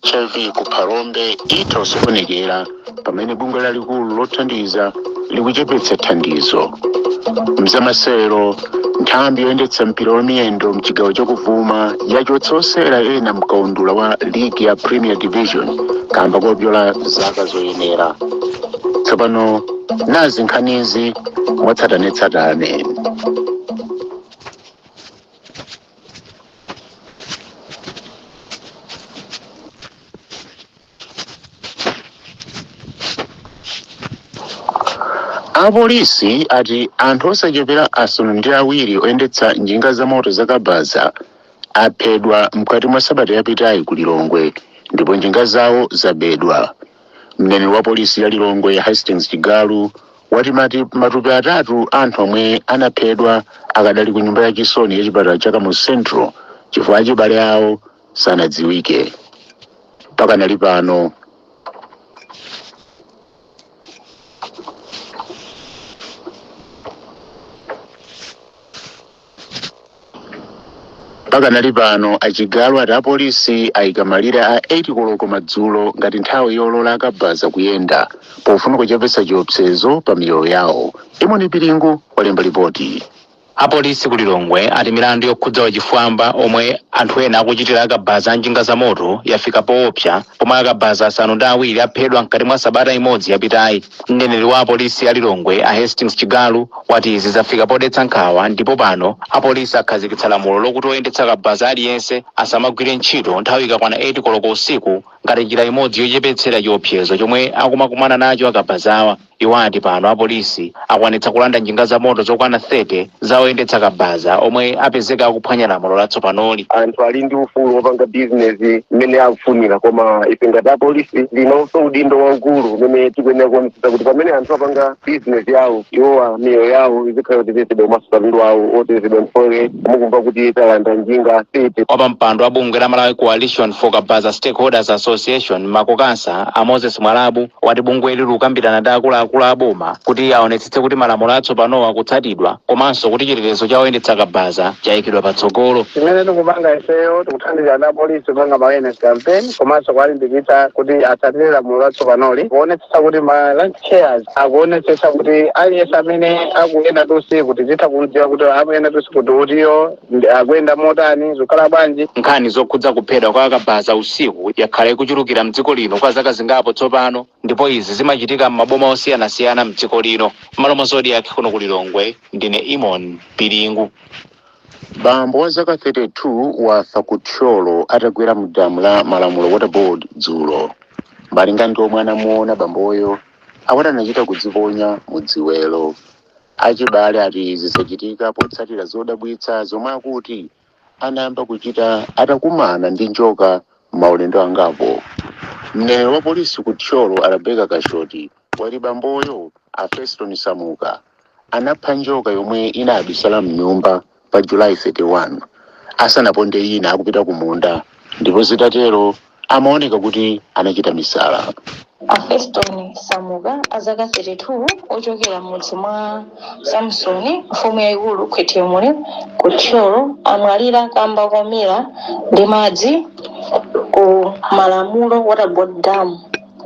HIV ku Phalombe itha kusokonekera pamene bungwe lalikulu lothandiza likuchepetsa thandizo. Mzamasewero, nthambi yoyendetsa mpira wa miyendo mchigawo chakuvuma yachotsa osewera ena mkaundula wa ligi ya Premier Division kamba kopyola zaka zoyenera. Tsopano nazi nkhanizi mwatsatanetsatane. Apolisi ati anthu osachepera 7 oyendetsa njinga za moto za kabaza aphedwa mkati mwa sabata yapitayi ku Lilongwe ndipo njinga zawo zabedwa. Mneneri wa polisi ya Lilongwe, Hastings Chigalu, wati matupi 3 anthu omwe anaphedwa akadali ku nyumba ya chisoni ya chipatala cha Kamuzu Central chifukwa achibale awo sanadziwike. Pakanali pano achigalu ati apolisi ayika malire a 8 koloko madzulo ngati nthawi yolola akabaza kuyenda pofuna kuchepetsa chiopsezo pa miyoyo yawo. Imoni Piringu walemba ripoti. Apolisi ku Lilongwe ati milandu yokhudza wachifwamba omwe anthu ena akuchitira akabaza a njinga za moto yafika poopsa pomwe akabaza 7 aphedwa mkati mwa sabata imodzi yapitayi. Mneneri wa apolisi a Lilongwe, a Hastings Chigalu, wati izi zafika podetsa nkhawa ndipo pano apolisi akhazikitsa lamulo lokuti oyendetsa kabaza aliyense asamagwire ntchito nthawi ikakwana 8 koloko usiku ngati njira imodzi yochepetsera chiopsezo chomwe akumakumana nacho akabazawa. Iwo ati pano apolisi akwanitsa kulanda njinga za moto zokwana 30 za oyendetsa kabaza omwe apezeka akuphwanya lamulo latsopanoli. Anthu ali ndi ufulu wopanga bizinesi mmene akufunira, koma ife ngati apolisi linonso udindo waukulu umene tikuyenera kuonetsetsa kuti pamene anthu apanga bizinesi yawo, iwowa miyoyo yawo izikhala yotetezedwa komanso katundu wawo otetezedwa. Ndifoke mukumva kuti talanda njinga 30. Wapampando wa bungwe la Malawi Coalition for Kabaza Stakeholders Association, Makokansa, a Moses Mwalabu, wati bungweli likukambirana ndi akuluakulu a boma kuti aonetsetse kuti malamulo atsopanowa akutsatidwa komanso kuti chitetezo cha oyendetsa kabaza chayikidwa patsogolo. Chimene tikupanga ifeyo, tikuthandiza ndi apolisi kupanga ma awareness campaign komanso kuwalimbikitsa kuti atsatire lamulo latsopanoli, kuonetsetsa kuti ma lunch chairs akuonetsetsa kuti aliyense amene akuyenda ndi usiku tizitha kumdziwa kuti akuyenda ndi usiku utiyo, akuyenda motani, zikhala bwanji. Nkhani zokhudza kuphedwa kwa akabaza usiku yakhala ikuchulukira mdziko lino kwa zaka zingapo tsopano, ndipo izi zimachitika m'maboma osiyanasiyana mdziko lino. M'malo mwa Zodiak kuno ku Lilongwe, ndine Imon Piringu. Bambo wa zaka 32 wafa ku Thyolo atagwera mu damu la Malamulo Water Board dzulo. Malinga ndi omwe anamuona bamboyo, akuti anachita kudziponya mu dziwelo. Achibale ati izi zachitika potsatira zodabwitsa zomwe akuti anayamba kuchita atakumana ndi njoka maulendo angapo. Mneneri wa polisi ku Thyolo, Rebecca Kashoti, wati bamboyo, a Feston Samuka, anapha njoka yomwe inabisala mnyumba pa July 31 asanaponde ina akupita kumunda, ndipo zitatero amaoneka kuti anachita misala. A Feston Samuka a zaka 32 ochokera m'mudzi mwa Samson, mfumu yayikulu Khwethemule ku Thyolo, amwalira kamba komira ndi madzi ku Malamulo Water Board Dam,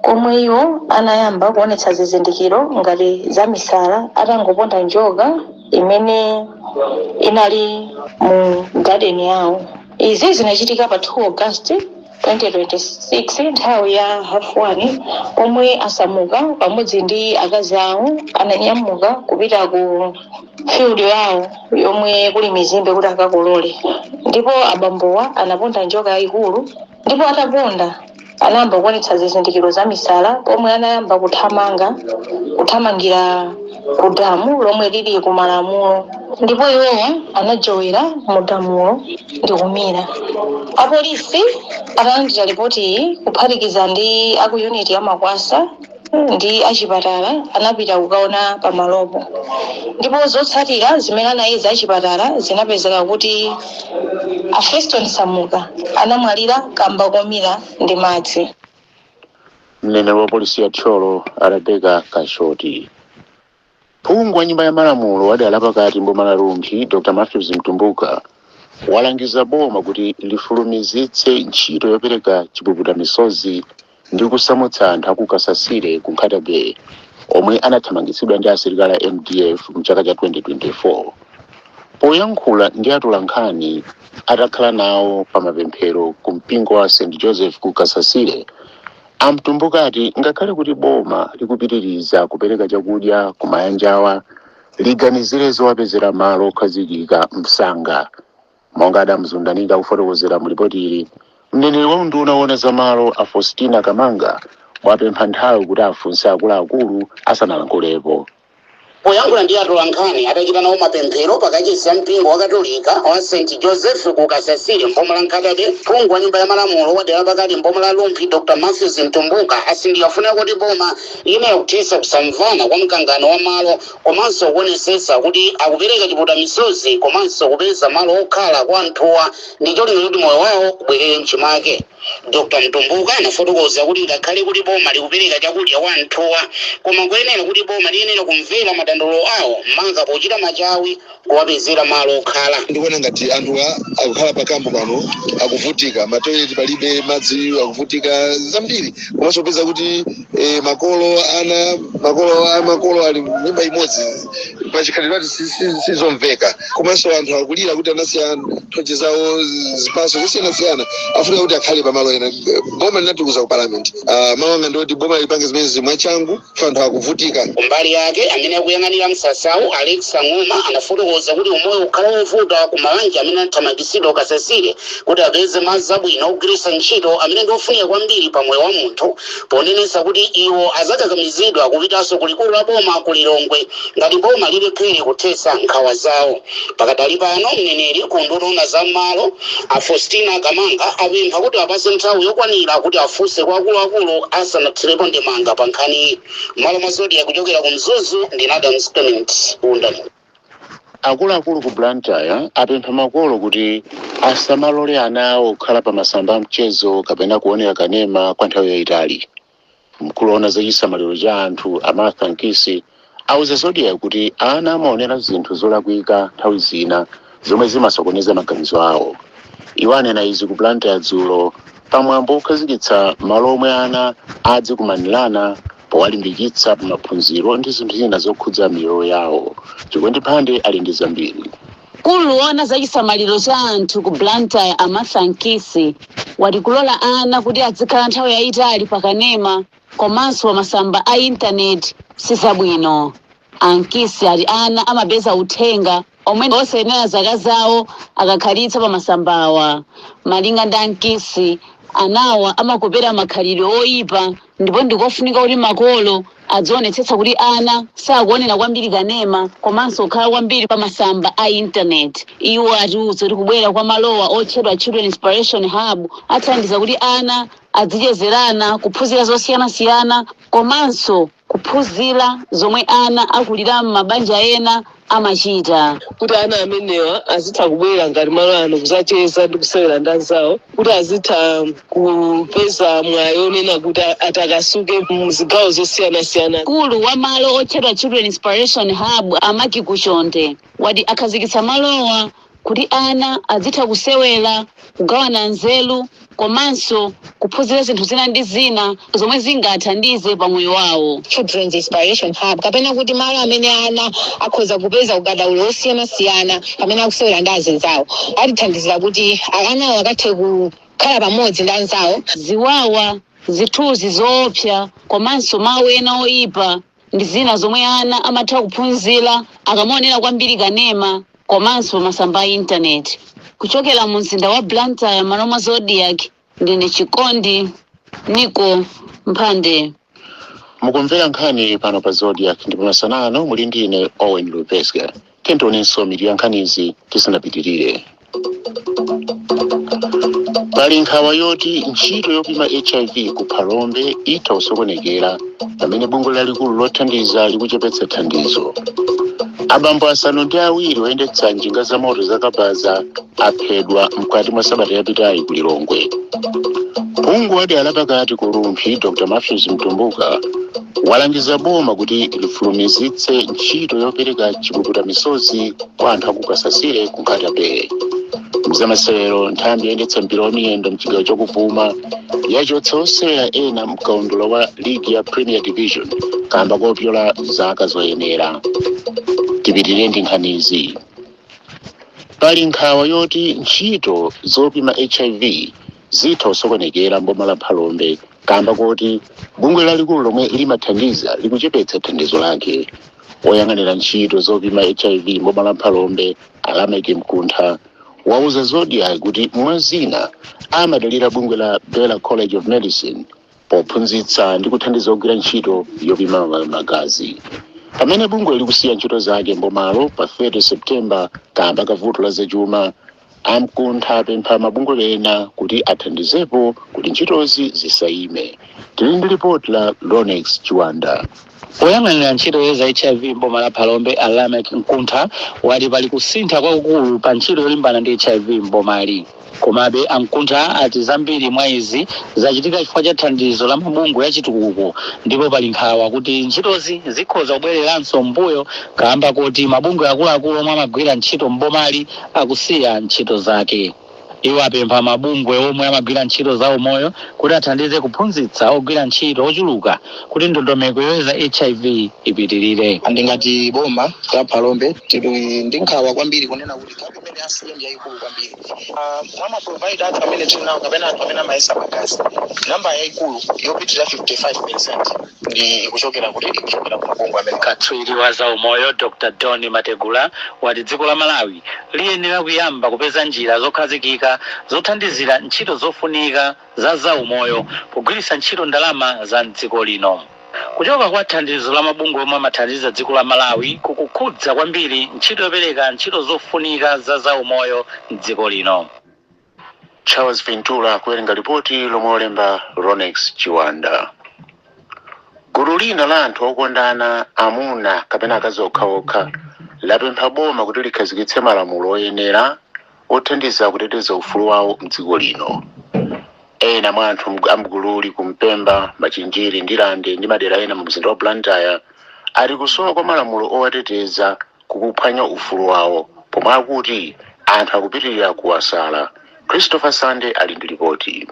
komwe iwo anayamba kuonetsa zizindikiro ngati za misala atangoponda njoka imene inali mu garden yawo. Izi zinachitika pa 2 August 2026 nthawi ya half one, pomwe asamuka pamodzi ndi akazi awo ananyamuka kupita ku field yawo yomwe kuli mizimbe kuti akakolole, ndipo abambowa anaponda njoka yayikulu, ndipo ataponda anayamba kuonetsa zizindikiro za misala, pomwe anayamba kuthamangira ku damu lomwe lili ku Malamulo, ndipo iwowa anajowera mu damulo ndi kumira. Apolisi atalandira ripoti iyi, kuphatikiza ndi aku unit ya Makwasa ndi achipatala, anapita kukaona pamalopo, ndipo zotsatira zimene anayeza achipatala zinapezeka kuti a Feston Samuka anamwalira kamba komira ndi madzi. Mneneri wa polisi ya Thyolo, Rebecca Kashoti. Phungu wa nyumba ya malamulo wa dera lapakati mboma la Rumphi, Dr Matthews Mtumbuka, Walangiza boma kuti lifulumizitse ntchito yopereka chipukuta misozi ndi kusamutsa anthu akukasasire ku Nkhata Bay omwe anathamangitsidwa ndi asilikali a MDF mchaka cha 2024. Poyankhula ndi atolankhani atakhala nawo pa mapemphero ku mpingo wa St Joseph ku Kasasire, amtumbuka ati ngakhale kuti boma likupitiriza kupereka chakudya ku mayanjawa, liganizire zowapezera malo okhazikika msanga. Monga adamzundanika kufotokozera mu ripoti ili, mneneri wa unduna woona za malo a Faustina Kamanga wapempha nthawi kuti afunse akuluakulu asanalankhulepo. Poyankhula ndi atolankhani atachita nawo mapemphero pakachisi ya mpingo wa Katolika wa St Joseph ku Kasasire mboma la Nkhata Bay, phungu wa nyumba ya malamulo wa dera pakati mboma la Rumphi Dr Matthews Mtumbuka asindika kufunika kuti boma liyenera kuthetsa kusamvana kwa mkangano wa malo komanso kuonesesa kuti akupereka chipukuta misozi komanso kupeza malo okhala kwa anthuwa ndi cholinga choti moyo wawo ubwerere mchimake. Dr Mtumbuka anafotokoza kuti ngakhale kuti boma likupereka chakudya kwa anthuwa, koma kuyenera kuti boma liyenera kumvera madandaulo awo, maka pochita machawi kuwapezera malo okhala. Ndikuona ngati anthuwa akukhala pakampo pano akuvutika, matoilet palibe, madzi akuvutika zambiri, komanso kupeza kuti makolo ana makolo a makolo ali nyumba imodzi pachikhalidwe sizomveka. Komanso anthu akulira kuti anasiya nthochi zawo, zipatso zosiyanasiyana, afunika kuti akhale pamalo ena. Boma linatuluza ku parliament. Mawu anga ndoti boma lipange zimenezi mwachangu, anthu akuvutika. Kumbali yake, amene akuyang'anira msasawu Alex Ang'oma anafotokoza kuti umoyo ukhala wovuta ku mabanja amene anathamangitsidwa Kasasire kuti apeze madzi abwino ogwiritsa ntchito amene ndi ofunika kwambiri pa moyo wa munthu, ponenetsa kuti iwo azakakamizidwa kupitanso ku likulu la boma ku Lilongwe ngati boma lilephere kuthetsa nkhawa zawo. Pakadali pano, mneneri ku nduna za malo a Faustina Kamanga apempha kuti apase nthawi yokwanira kuti afunse kwa akuluakulu asanathirepo ndemanga pa nkhaniyi. Malo mwa Zodiak, kuchokera ku Mzuzu, ndine Adams Clement Bunda. Akuluakulu ku Blantyre apempha makolo kuti asamalole ana awo kukhala pa masamba a mchezo kapena kuonera kanema kwa nthawi yayitali. Mkulu woona za chisamaliro cha anthu a Martha Nkisi auza Zodiak kuti ana amaonera zinthu zolakwika nthawi zina zomwe zimasokoneza maganizo awo. Iwo anena izi ku Blantyre dzulo pamwambo wokhazikitsa malo omwe ana adzikumanirana powalimbikitsa pa maphunziro ndi zinthu zina zokhudza miyoyo yawo. Chikondi Phande ali ndi zambiri. Mkulu woona za chisamaliro cha anthu ku Blantyre a Martha Nkisi wati kulola ana kuti azikhala nthawi yayitali pakanema komanso pa masamba a intaneti sizabwino. Ankisi ati ana amapeza uthenga omwe osayenera zaka zawo akakhalitsa pa masambawa. Malinga ndi Ankisi, anawa amakopera makhalidwe oyipa ndipo ndikofunika kuti makolo adzionetsetsa kuti ana sakuonera kwambiri kanema komanso kukhala kwambiri pa masamba a intaneti. Iwo atiuza kuti kubwera kwa malowa otchedwa Children Inspiration Hub athandiza kuti ana adzichezerana, kuphunzira zosiyanasiyana komanso kuphunzira zomwe ana akulira m'mabanja ena amachita. Kuti ana amenewa azitha kubwera ngati malo ano kuzacheza ndi kusewera ndi anzawo, kuti azitha kupeza mwayi onena kuti atakasuke mzigawo zosiyanasiyana. Mkulu wa malo otchedwa Children Inspiration Hub Amaki Kuchonde wati akhazikitsa malowa kuti ana azitha kusewera, kugawana nzeru komanso kuphunzira zinthu zina ndi zina zomwe zingathandize pa moyo wawo. Children's Inspiration Hub, kapena kuti malo amene ana akhoza kupeza ukadaulo osiyanasiyana pamene akusewera ndi azinzawo, atithandizira kuti anawo akathe kukhala pamodzi ndi anzawo. Ziwawa, zithunzi zoopsa komanso mawu ena oyipa ndi zina zomwe ana amatha kuphunzira akamaonera kwambiri kanema komanso masamba a intaneti. Kuchokera mu mzinda wa Blantyre, malo mwa Zodiak, ndine Chikondi Niko Mphande. Mukumvera nkhani pano pa Zodiak ndipo masanano muli ndine Owen Lupeska. Tentionenso mitu ya nkhanizi tisanapitirire. Pali nkhawa yoti ntchito yopima HIV ku Phalombe itha kusokonekera pamene bungwe lalikulu lothandiza likuchepetsa thandizo. Abambo 7 oyendetsa njinga za moto za kabaza aphedwa mkati mwa sabata yapitayi ku Lilongwe. Phungu wa dera lapakati ku Rumphi Dr Matthews Mtumbuka walangiza boma kuti lifulumizitse ntchito yopereka chipukuta misozi kwa anthu akukasasire ku Nkhata Bay. Mzamasewero, nthambi yoyendetsa mpira wa miyendo mchigawo chakuvuma yachotsa osewera ena mkaundula wa ligi ya Premier Division kamba kopyola zaka zoyenera. Tipitirire ndi nkhanizi. Pali nkhawa yoti ntchito zopima HIV zitha kusokonekera mboma la Phalombe kamba koti bungwe lalikulu lomwe limathandiza likuchepetsa thandizo lake. Woyang'anira ntchito zopima HIV mboma la Phalombe, Alameki Mkuntha, wauza Zodiak kuti mwazina amadalira bungwe la Bella College of Medicine pophunzitsa ndi kuthandiza kugwira ntchito yopima magazi, pamene bungwe likusiya ntchito zake mbomalo pa 30 September kamba kavuto la zachuma. Amkuntha apempha mabungwe ena kuti athandizepo kuti ntchitozi zisayime. Tili ndi ripoti la Ronex Chiwanda. Woyang'anira ntchito yoyeza HIV mboma la Phalombe, Alamek Mkuntha, wati pali kusintha kwakukulu pa ntchito yolimbana ndi HIV mbomali. Komabe Amkuntha ati zambiri mwa izi zachitika chifukwa cha thandizo la mabungwe achitukuko, ndipo pali nkhawa kuti ntchitozi zikhoza kubwereranso mbuyo kamba kuti mabungwe akuluakulu omwe amagwira ntchito mbomali akusiya ntchito zake. Iwo apempha mabungwe omwe amagwira ntchito za umoyo kuti athandize kuphunzitsa ogwira ntchito ochuluka kuti ndondomeko yoyeza HIV ipitirire. Andingati boma la Phalombe tili ndi nkhawa kwambiri kunena kuti gap imene asiya ndi yayikulu kwambiri. Mwa ma provider athu amene tili nawo kapena anthu amene amayesa magazi, namba yayikulu yopitirira 55% ndi ikuchokera kuti ikuchokera ku mabungwe amene. Katswiri wa zaumoyo Dr Don Mategula wati dziko la Malawi liyenera kuyamba kupeza njira zokhazikika zothandizira ntchito zofunika za zaumoyo pogwiritsa ntchito ndalama za mdziko lino. Kuchoka kwa thandizo la mabungwe omwe amathandiza dziko la Malawi kukukhudza kwambiri ntchito yopereka ntchito zofunika za zaumoyo mdziko lino. Charles Ventura kuwerenga ripoti lomwe olemba Ronex Chiwanda. Gulu lina la anthu okondana amuna kapena akazi okhaokha lapempha boma kuti likhazikitse malamulo oyenera othandiza kuteteza ufulu wawo mdziko lino. Ena mwa anthu amgululi kuMpemba, Machinjiri, Ndilande ndi madera ena mu mzinda wa Blantyre ali kusowa kwa malamulo owateteza kukuphwanya ufulu wawo, pomwe akuti anthu akupitirira kuwasala. Christopher Sande ali ndi ripoti.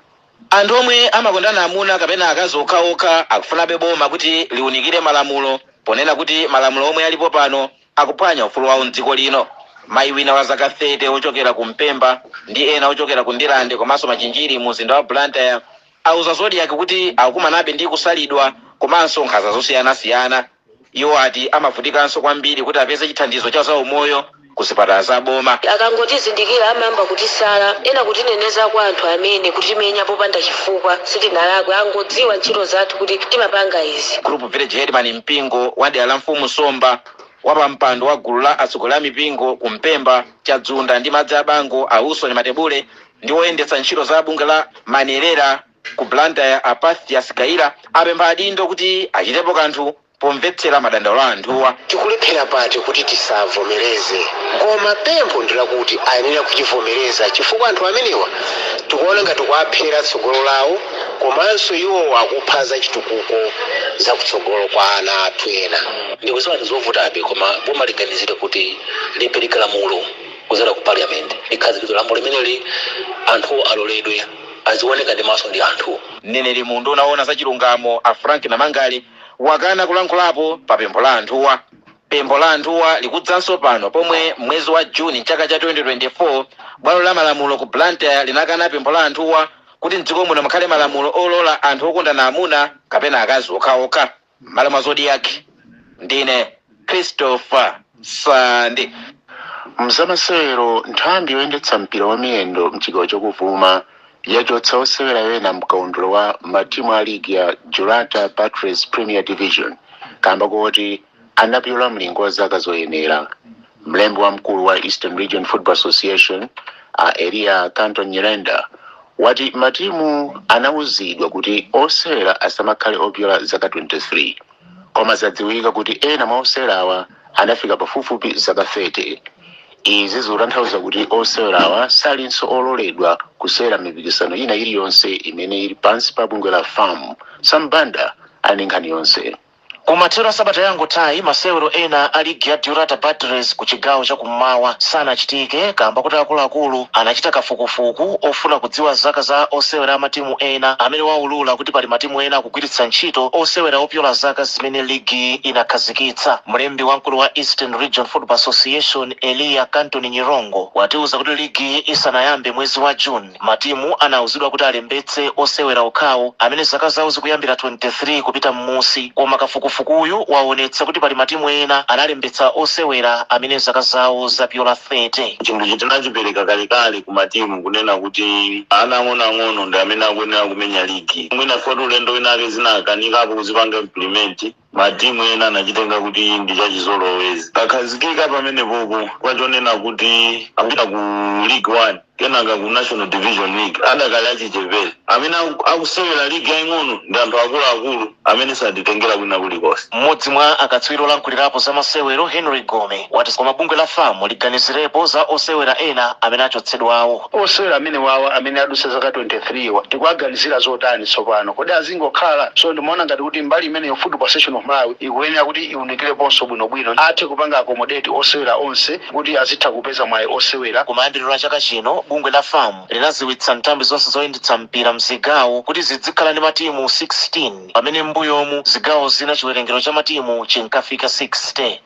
Anthu omwe amakondana amuna kapena akazi okhaokha akufunabe boma kuti liunikire malamulo, ponena kuti malamulo omwe alipo pano akuphwanya ufulu wawo mdziko lino. Mayi wina wa zaka 30 ochokera ku Mpemba ndi ena ochokera ku Ndilande komanso Machinjiri mu mzinda wa Blantyre auza Zodiak kuti akukumanabe ndi kusalidwa komanso nkhanza zosiyanasiyana. Iwo ati amavutikanso kwambiri kuti apeze chithandizo cha zaumoyo ku zipatala za boma. Akangotizindikira amayamba kutisala, ena kutineneza kwa anthu amene kutimenya popanda chifukwa, sitinalakwe, angodziwa ntchito zathu kuti timapanga izi. Group village headman Mpingo wa dera la Mfumu Somba, wapampando wa gulu la atsogoleri a mipingo ku Mpemba, Chadzunda ndi Madzi Abango, Ausoni Matebule, ndi woyendetsa ntchito za bungwe la Manerera ku Blantyre, Apathias Kaira, apempha adindo kuti achitepo kanthu pomvetsera madandaulo a anthuwa. Tikulephera pati kuti tisavomereze? Koma pempho ndilakuti ayenera kuchivomereza, chifukwa anthu amenewa tikuona ngati kuaphera tsogolo lawo, komanso iwo akupha za chitukuko zakutsogolo kwa ana athu ena. Ndikudziwa ndi zovutabe, koma boma liganizire kuti lipereke lamulo kudzera ku parliament, likhazikitse lamulo limeneli, anthu aloledwe azioneka ndi maso ndi anthu. Mneneri mu unduna woona za chilungamo, a Frank Namangale, wakana kulankhulapo pa pempho la anthuwa. Pempho la anthuwa likudzanso pano pomwe mwezi wa Juni mchaka cha 2024 bwalo la malamulo ku Blantyre linakana pempho la anthuwa kuti mdziko muno mukhale malamulo olola anthu okondana amuna kapena akazi okhaokha. M'malo mwa Zodiak, ndine Christopher Sande. Mzamasewero, nthambi yoyendetsa mpira wa miyendo mchigawo chakuvuma yachotsa osewera ena mkaundula wa matimu a ligi ya Julata Patres Premier Division kamba kuti anapyola mlingo wa zaka zoyenera. Mlembi wamkulu wa Eastern Region Football Association, a Elia Canton Nyirenda, wati matimu anawuzidwa kuti osewera asamakhale opyola zaka 23, koma zadziwika kuti ena mwa osewerawa anafika pafupifupi zaka 30. Izi zikutanthauza kuti osewerawa salinso ololedwa kusewera mipikisano ina iliyonse imene ili pansi pa bungwe la FAM. Sambanda ali nkhani yonse. Kumathero a sabata yangothayi, masewero ena a ligi ya Durata Batteries ku chigawo chakummawa sanachitike kamba kuti akuluakulu anachita kafukufuku ofuna kudziwa zaka za osewera amatimu ena amene waulula kuti pali matimu ena akugwiritsa ntchito osewera opyola zaka zimene ligi inakhazikitsa. Mlembi wamkulu wa Eastern Region Football Association, Eliya Cantoni Nyirongo, watiuza kuti ligi isanayambe mwezi wa June, matimu anauzidwa kuti alembetse osewera okhawo amene zaka zawo zikuyambira 23 kupita m'musi, koma kafukufukuyu waonetsa kuti pali matimu ena analembetsa osewera amene zaka zawo zapyola 30. Chinthu tinachipereka kalekale ku matimu kunena kuti ana ang'onoang'ono ndi amene akuyenera kumenya ligi. Mwina foti ulendo winake zinakanikapo kuzipanga implement, matimu ena anachitenga kuti ndi chachizolowezi, kakhazikika pamenepopo kwachonena kuti akupita ku League One, kenaka ku National Division League adakali achichepere. Amene akusewera ligi yaying'ono ndi anthu akuluakulu amene satitengera kwina kulikonse. Mmodzi mwa akatswiri olankhulirapo za masewero, Henry Gome, wati koma bungwe la FAM liganizirepo za osewera ena amene achotsedwawo. Osewera amene wawa amene adutsa zaka 23 wa tikuaganizira zotani tsopano? Kodi azingokhala? So ndimaona ngati kuti mbali imeneyo Football Association of Malawi ikuyenera kuti iwunikireponso bwinobwino, athe kupanga accommodate osewera onse kuti azitha kupeza mwayi osewera. Kumayambiriro a chaka chino, bungwe la FAM linaziwitsa nthambi zonse zoyendetsa mpira mzigawo kuti zizikhala ndi matimu 16, pamene m'mbuyomu zigawo zina chiwerengero cha matimu chinkafika 60.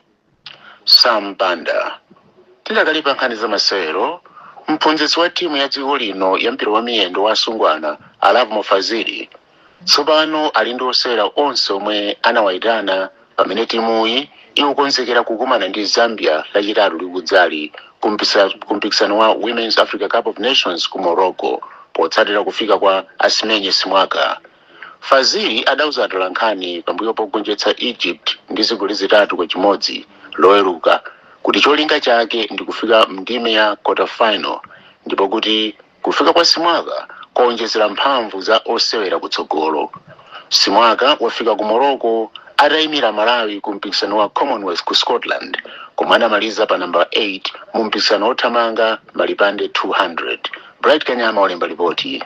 Sam Banda. Tidakali pa nkhani za masewero, mphunzitsi wa timu ya dziko lino ya mpira wa miyendo wa asungwana, Lovemore Fazili, tsopano ali ndi osewera onse omwe anawayitana pamene timuyi ikukonzekera kukumana ndi Zambia Lachitatu likudzali ku mpikisano wa Women's Africa Cup of Nations ku Morocco, potsatira kufika kwa Asimenye Simwaka. Fazili adauza atolankhani pambuyo pogonjetsa Egypt ndi zigoli 3-1 Loweruka kuti cholinga chake ndi kufika mndime ya quarter final, ndipo kuti kufika kwa Simwaka kuonjezera mphamvu za osewera kutsogolo. Simwaka wafika ku Morocco atayimira Malawi ku mpikisano wa Commonwealth ku Scotland, komwe anamaliza pa namba 8 mu mpikisano wothamanga malipande 200. Bright Kanyama walemba ripoti.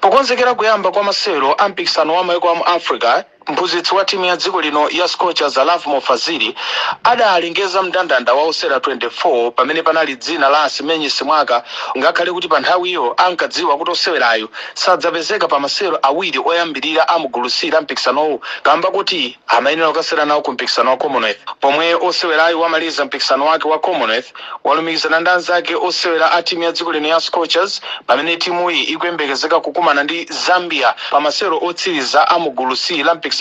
Pokonzekera kuyamba kwa masewero a mpikisano wa maiko a mu Africa, mphunzitsi wa timu ya dziko lino ya Scorchers, Lovemore Fazili, adalengeza mndandanda wa osewera 24 pamene panali dzina la Asimenye Simwaka, ngakhale kuti pa nthawiyo ankadziwa kuti osewerayo sadzapezeka pa masewero awiri oyambirira a mugulu C la mpikisanowu kamba kuti amayenera kukasewera nawo ku mpikisano wa Commonwealth. Pomwe osewerayo wamaliza mpikisano wake wa Commonwealth, walumikizana ndi anzake osewera a timu ya dziko lino ya Scorchers pamene timuyi ikuyembekezeka kukumana ndi Zambia pa masewero otsiriza a mugulu C la mpikisanowu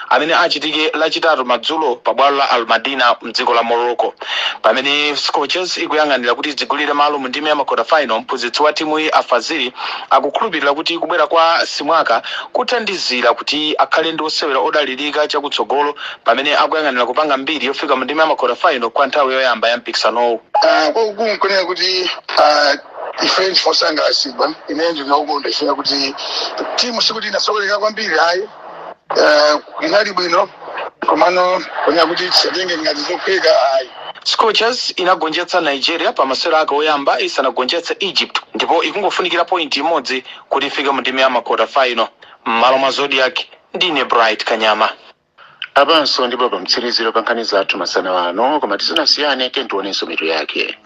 amene achitike Lachitatu madzulo pa bwalo la Almadina mdziko la Morocco. Pamene Scorchers ikuyang'anira kuti idzigulire malo mu ndime ya ma quarter final, mphunzitsi wa timuyi Afazili akukhulupirira kuti kubwera kwa Simwaka kuthandizira kuti akhale ndi osewera odalirika chakutsogolo pamene akuyang'anira kupanga mbiri yofika mu ndime ya ma quarter final kwa nthawi yoyamba ya mpikisanowu. Kwakukulu nkunena kuti ife ndife osangalatsidwa. Ine ndinokonda ife kuti timu sikuti inasokoleka kwambiri, ayi. Inali bwino, komano kunena kuti tisatenge ngati zophweka, ayi. Scorchers inagonjetsa Nigeria pa masewero ake oyamba isanagonjetse Egypt, ndipo ikungofunikira point imodzi kuti ifike mu ndime ya ma quarter final. M'malo mwa Zodiak, ndine Bright Kanyama. Apanso ndipo pa mtsiriziro pa nkhani zathu masana ano, koma tisanasiyane, tionenso mitu yake.